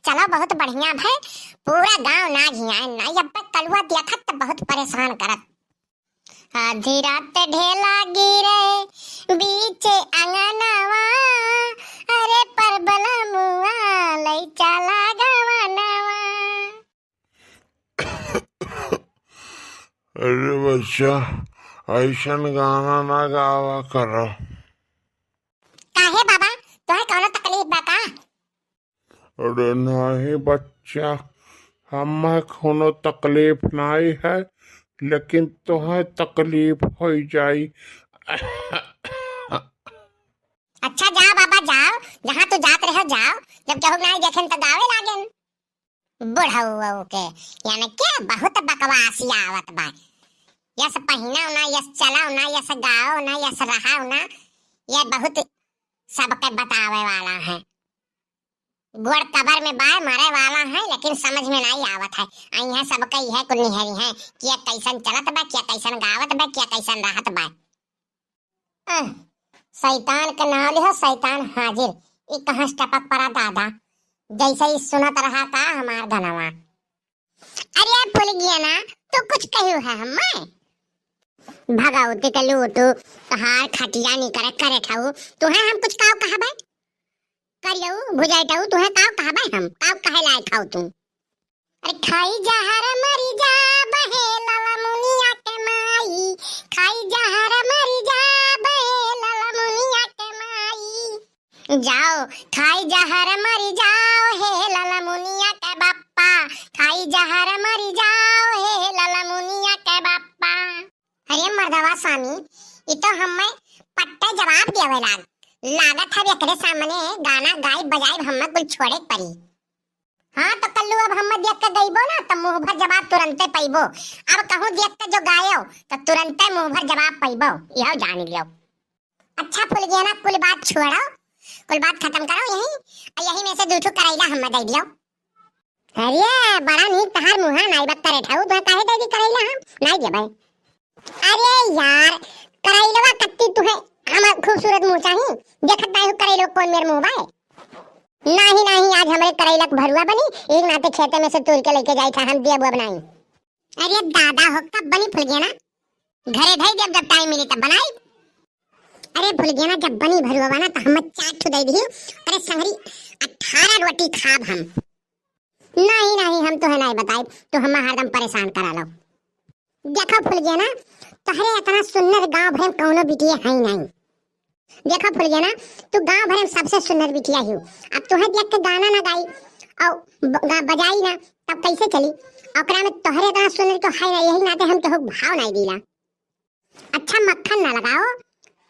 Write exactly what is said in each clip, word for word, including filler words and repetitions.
चलो, बहुत बढ़िया भय, पूरा गांव ना घियाए ना, अब कलुआ देखत त बहुत परेशान करत। आधी रात ढेला गिरे बीच अंगनवा, अरे परबला मुआ लई चला गवनवा। अरे बच्चा, ऐसन गाना ना गावा करो। काहे बाबा, तोहे कौनो तकलीफ बा का? अरे नहीं बच्चा, हमें कोनो तकलीफ नहीं है, लेकिन तोहे तकलीफ होई जाई। अच्छा जाओ बाबा जाओ, जहाँ तू जात रहे जाओ, जब केहू नहीं देखेन तो गावे लागेन। बुढ़ऊ के, यानी के बहुत बकवासी आवत बा। यस पहिना ना, यस चला ना, यस गाओ ना, यस रहा ना, ये बहुत सबके बतावे वाला है। गोड़ कबर में बाय मरे वाला है, लेकिन समझ में नहीं आवत है। आई है सबके यह कुल निहरी है कि ये कैसन चलत बा, क्या कैसन गावत बा, क्या कैसन रहत बा। अह, शैतान के नाव लिहो, शैतान हाजिर। ई कहाँ से टपक पड़ा दादा, जैसे ही सुनत रहा का हमार गनवा। अरे फुलगियाना, तू कुछ कहियो है हमें? भगवती के लूटू, तोहार खटिया निकरे करे ठाऊ, तुहे हम कुछ काव कहबे? करियऊ, भुजाइटऊ, तुहे काव कहबे हम? काव कहे लायक हऊ तू? अरे खाई जहर मरी जा बहे लाला मुनिया के माई, खाई जहर मरी जा बहे लाला मुनिया के माई। जाओ, खाई जहर मरी जाओ हे लाला मुनिया के बप्पा, खाई जहर मरी जाओ हे लाला मुनिया के बप्पा। अरे मर्दवा स्वामी, ई तो हमें पट्टे जवाब देवे लाग, लागत है एकरे सामने गाना गाइब बजाइब हमें कुल छोड़े के पड़ी। हाँ तो कल्लू, अब हमें देख के गइबो ना तो मुंह भर जवाब तुरंते पइबो। अब कहूँ देख के जो गायो तो तुरंते मुंह भर जवाब पइबो, यह जान लियो। अच्छा फुलगियाना, कुल बात छोड़ो, कुल बात खत्म करो यही, और यही में से दू ठो करैला हमें दे दियो। अरे बड़ा नीक तहार मुहा नाई बा करे ठाऊ, तुहे काहे दे दी करैला हम? नाई देबे। अरे यार, करैलवा कत्ती तुहे हमार खूबसूरत मुंह चाही, देखत नाई हो करैलवा कौन मेर मुंह बाय। नाही नाही, आज हमरे करैला के भरुआ बनी, एक नाते खेते में से तोड़ के लेके जाई था, हम देब अब नाई। अरे दादा हो, कब बनी फुलगियाना? घरे धई देब, जब टाइम मिली तब बनाई। अरे फुलगियाना, जब बनी भरुआ ना तो हम चार ठो दे दी। अरे संगरी, अठारह रोटी खाब हम। नहीं नहीं, हम तोहे नहीं बताई, तू हमें हरदम परेशान करा लो। देखो फुलगियाना, तोहरे इतना सुंदर गांव भर में कौनो बिटिया है नहीं। देखो फुलगियाना, तू गांव भर में सबसे सुंदर बिटिया ही। अब तुहे देख के गाना ना गाई और ब-, गा-, बजाई ना, तब कैसे चली? ओकरा में तोहरे इतना सुंदर तो है ना, यही नाते हम केहू भाव नहीं दीला। अच्छा मक्खन ना लगाओ,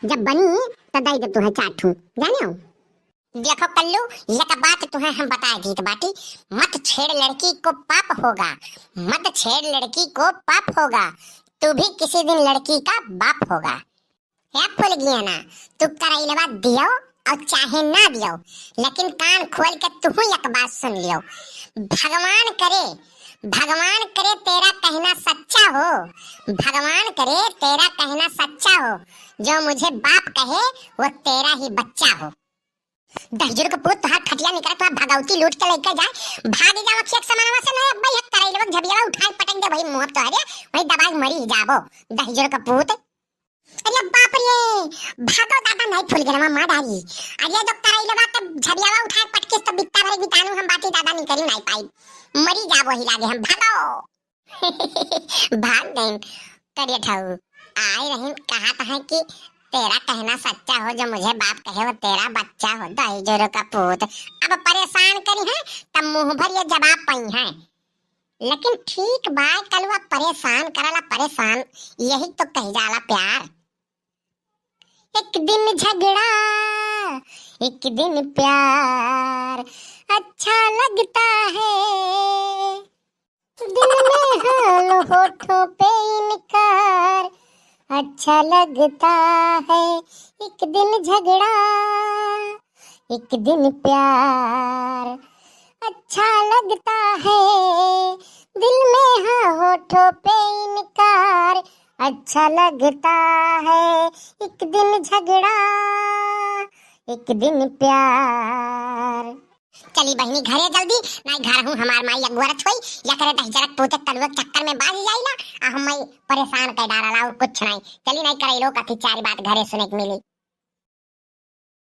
जब बनी तो दई दे तुहे चार ठू, जाने हो? देखो कल्लू, एक बात तुहे हम बता दीत बाटी, मत छेड़ लड़की को पाप होगा, मत छेड़ लड़की को पाप होगा, तू भी किसी दिन लड़की का बाप होगा। हे फुलगियाना, तू करैलवा दियो और चाहे ना दियो, लेकिन कान खोल के तुहू एक बात सुन लियो। भगवान करे, भगवान करे तेरा कहना सच्चा हो, भगवान करे तेरा कहना सच्चा हो, जो मुझे बाप कहे वो तेरा ही बच्चा हो। दहिजर के पूत, तोहार खटिया निकरे, तोहार भगवती लूट के लेके जाए, भाग जाओ अखिया के समानवा से, नहीं अब भाई करैलवा झबियावा उठाए पटक दे भाई मुंह तोहरे, वही दबाई मरी जाबो दहिजर के पूत। अरे बाप रे, भागो दादा, नहीं फुलगियाना मार डारी। अरे जो करैलवा के झबियावा उठाए पटकिस तो बित्ता भरे बितानू हम बाटी दादा निकरी नहीं पाई, मरी जाबो ही लागे हम, भागो। भाग गइन करे ठाऊ, आए रहीन कहत है कि तेरा कहना सच्चा हो, जो मुझे बाप कहे वो तेरा बच्चा हो, दहिजर का पूत। अब परेशान करी है तब मुंह भर ये जवाब पई है। लेकिन ठीक बा, कलुआ परेशान करला परेशान, यही तो कही जाला प्यार। एक दिन झगड़ा, एक दिन प्यार, अच्छा लगता है। दिल में हाल, होठों पे इनकार, अच्छा लगता है। एक दिन झगड़ा, एक दिन प्यार, अच्छा लगता है। दिल में हाँ होठों पे इनकार, अच्छा लगता है। एक दिन झगड़ा, एक दिन प्यार। चली बहिनी घरे जल्दी, नाहीं घर हूँ हमार माई अगुअरत होई, या करे दहिजरक पूजक तलुआ के चक्कर में बाझ जाई ना, आ हम माई परेशान कर डारला और कुछ नाहीं। चली नाहीं करे लोग अति चारी बात घरे सुने के मिली।